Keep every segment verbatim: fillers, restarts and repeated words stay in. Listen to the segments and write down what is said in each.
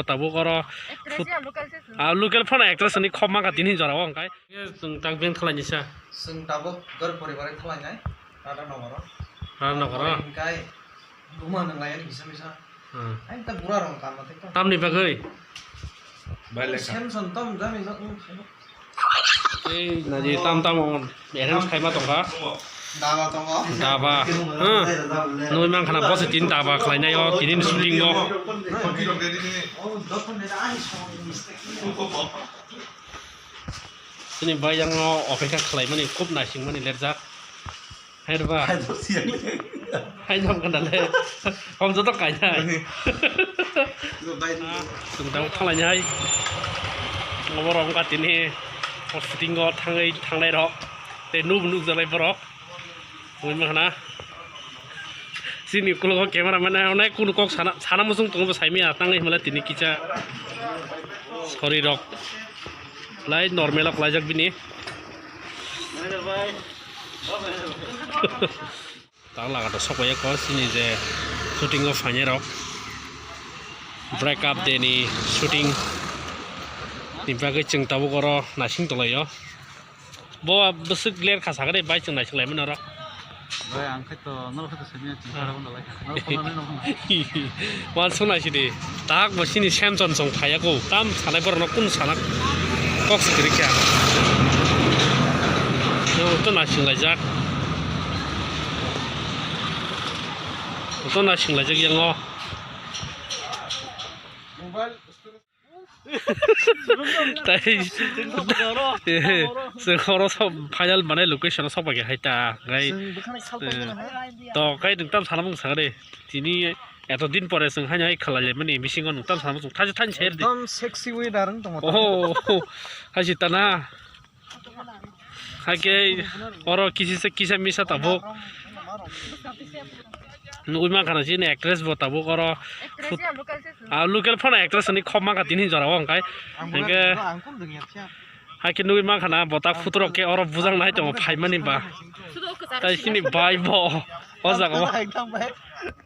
Tabuk oro actress ya, local se. Ah, local phano actress ni khop mangkha tini jora o hwnkhe. Chwng tak ben khlai ni sa. Chwng tabuk gor poribar khlai nai. Rada nogoro. Rada nogoro. Hwnkhe buma nang lai ani bisa bisa. Hmm. Ai ta bura rong kam na thik ta. Tamni bagwi? Bai lekha. Samson tom jani jok. Ei, naji tam tam on. Arrange khaima tongkha. Daba tongo. Daba. Huh. Nui mangkhana bosi tin daba khlainai o, tinin shooting o. Chini bai yang o opekha khlaimani, khub naisingmani lerjak. Hai rwba. Hai jam kana le. Hom joto kainai. Chwng tang thalai nai. Obo rok wngkha tini shooting o thangwi thangnai rok. Tei nuk nuk jalai borok. Wngwi mankha na. Chini ukulogo camera man onek kunu kok sana, sana muchung tongo bo saimaya tangwi hwnle tini kisa. Sorry rok. Lai normal o klaijak bini. Tang laga to sokpaiya ko chini je shooting o phainai rok, break up day ni shooting ni bagwi chwng tabuk oro naising tonglaio. Bo bwswk ler kha sakhe de bai chwng naising laimani oro. Bai, ang khe to, norok khe to simi ya, chwng Ah. Khe to lai kha. Norok phone nai nong. Wansuk nai sidi. Tak bo sini Samson song phaiya ko. Tam sanai borok no kun sana kok se kwrwi kha. No to naising laijak. To naising laijak yango. Tai chwng oro sok final manai location o sok bai khe hai ta. Ngai to kai nwng tam sana mung sakha de. Tini eto din pore chwng haino hai khlai laimani bisingo nwng tam sana mung thaisa thaini ser di. Ekdom sexy weather wng tongo. Oho, hai si tana. Hai khe oro kisi se kisa misa tabuk. Nugui mankha na chini actress bo tabuk oro. Actress ya, local se. Ah, local phano actress ni khop mankha tini jora o hwnkhe. Hwnkhe. Hai khe nugui mankha na bo tak phuturok khe oro bujang nai tongo phaimani ba. Tai chini bai bo o jaga o.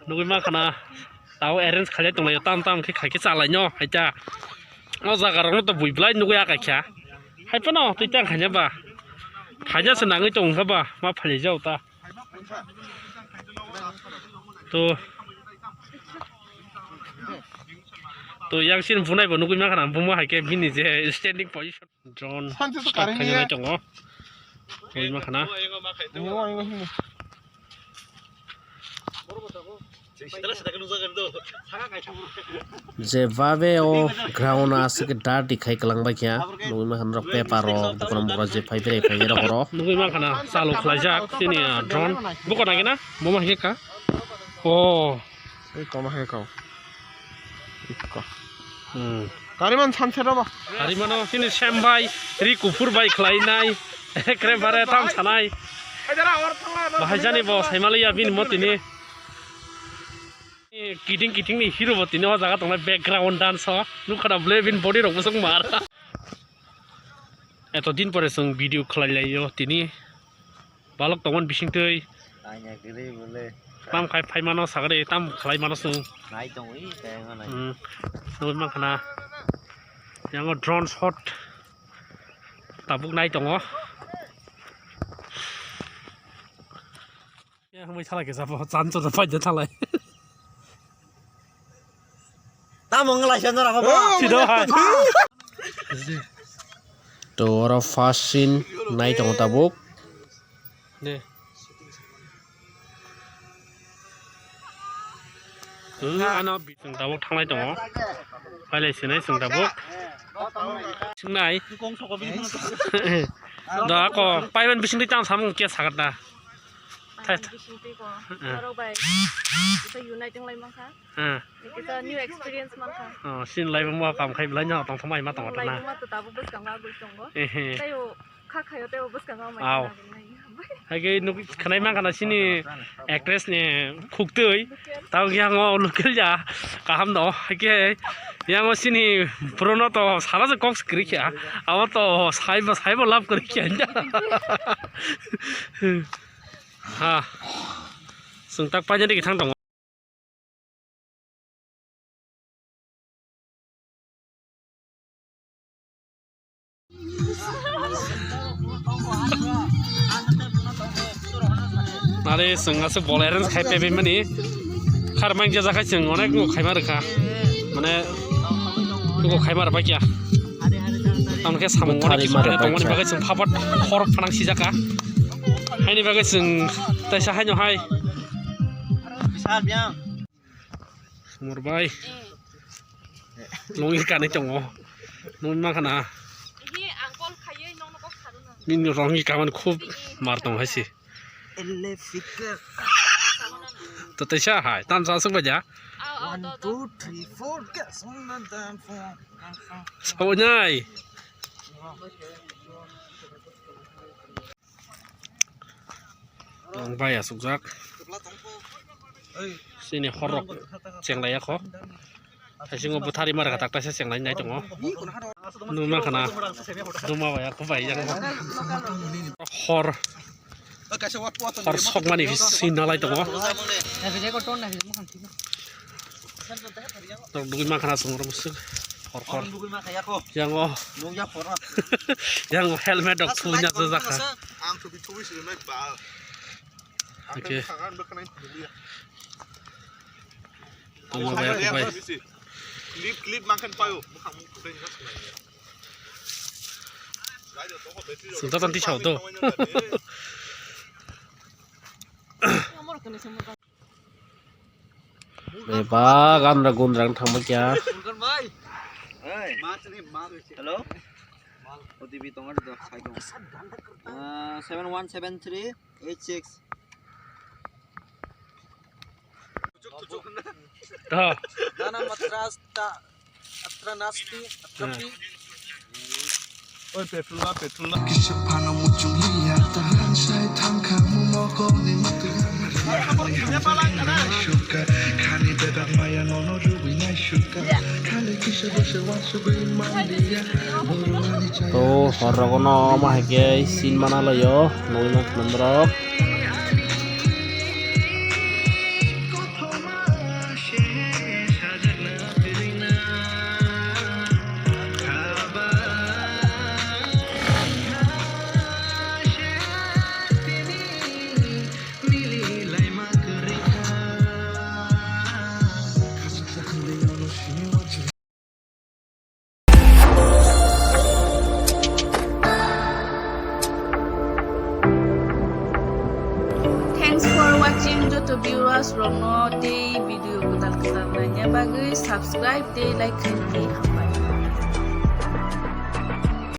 Nugui mankha na tao arrange khailai tonglaio tam tam khe khai khe chalaino hai ta. O jaga rok no to bui belai nugui akai kha. Hai phano twi tang khaina ba. Phaina se nangwi tong kha ba ma phailaijao ta. To, to yang sin bunai bo nugui mankha na bumo hai khe bini je standing position. Drone Sanse to start current khaina niya. Nai tongo. Nugui mankha na. Nungo, nungo, nungo. Je babe o ground aswk khe dirty khai kwlangbai kha. Nugui mankha norok paper rok, bukuram bukuram je phai berai phai rok oro. Nugui mankha na chalo khlaijak chini, ah, drone. Buko nagina? Bo ma hai kha? Oh. Ei koma hai kau. Ikko. Hmm. Kariman sanse rw ba. Karimano chini sem bai, ri kuphur bai khlainai. Ekrem bare tam sanai. Bahai jani bo saimaliya bini mo tini. Kiting kiting ni hero bo tini o jaga tongnai background dance o. Nukha na bwle bini body rok bwswk mar. Eto din pore chwng video khlai laio tini. Balok tongmani bisingtwi. Kanya kwrwi bole. Tam khai phaimano sagri tam khlaimano chwng. Nai tongwi kaya nai. Hmm. Nugui mankha na. Yango drone shot. Tabuk nai tongo. Ya, hwnwi salai khe sabo, chan chana paida thalai. Tamo wng laisa norok bo. Sido hai. To oro first scene nai tongo tabuk. De. Hmm, ano bi-, chwng tabuk thanglai tongo. Pailai sinai chwng tabuk. Singnai. Do ako paiban bisingtwi tamo samung khe sagatna. Thai, thai. Bisingtwi ko. Eh. Oro bai. Unite wng lai mankha. Ah. Ekta new experience mankha. Oh, sini lai mo kam khai belai no tong thomai ma tong na. Lai ma to tabuk bwskango agul tongo. Ehe. Tayo kha khayo tayo bwskango mai. Aw. Hai ke nuk khnai mankha na sini actress ni khuktwi. Tao yang o local ya kaham no. Hai ke yang o sini prono to sala se kok skri kya. Abo to saibo saibo love kri kya. Ha. Sung tak pa jadi kitang tong. Nare chwng aswk bol arrange khai paibai mani. Khar mang jajak khai chwng onek no khaima rwkha. Mane nugo khaima rwbai kya. Tamokhe samung onek kisa tongmani bagwi chwng phapat hor phanang sijaka. Haini bagwi chwng taisa haino hai. Sumar bai. Longi kanwi tongo. Nungwi mankha na. Ihi, ang call khaiwi nongno kok kharuna. Nini longi kaman khub mar tong hai si. To teisa hai, tan sa suk baja. One, two, three, four, guys. Sabo nyai. Ang bai asukjak. Sini horrok chenglai akho. Taisingo buthari mar khatak taisa chenglai nai tongo. Numa khana. Duma bai akho bai yang. Hor. Hor sokmani si nalai tongo. Nok dugui mankha na chwng oro musuk. Hor hor. Yang o. Yang o helmet rok thungya jajakha. Ang to bitugui sini nai ba. Oke. Tungma bai aku bai. Clip clip mankhan payo. Sungta tanti chao to. Bebak andra gundra wng thangma kya. Hello? O T P tongo do, sai tongo. Ah, seven one seven three eight six. To. Nana matras ta. Atra nasti, atra pi. Oi, petrol la, petrol la. Kisa phano muchung liya, tahan sai thangkha mumoko ni mutu. Shuka, khani bebak maya nono rubui nai shuka. Khani kisa bose wansugui manliya. To, horrogono ma hai khe sin mana loyo, nugui man khna norok. Thanks for watching joto viewers rokno tei video kwtal kwtal naina bagwi subscribe tei like khaidi hambai.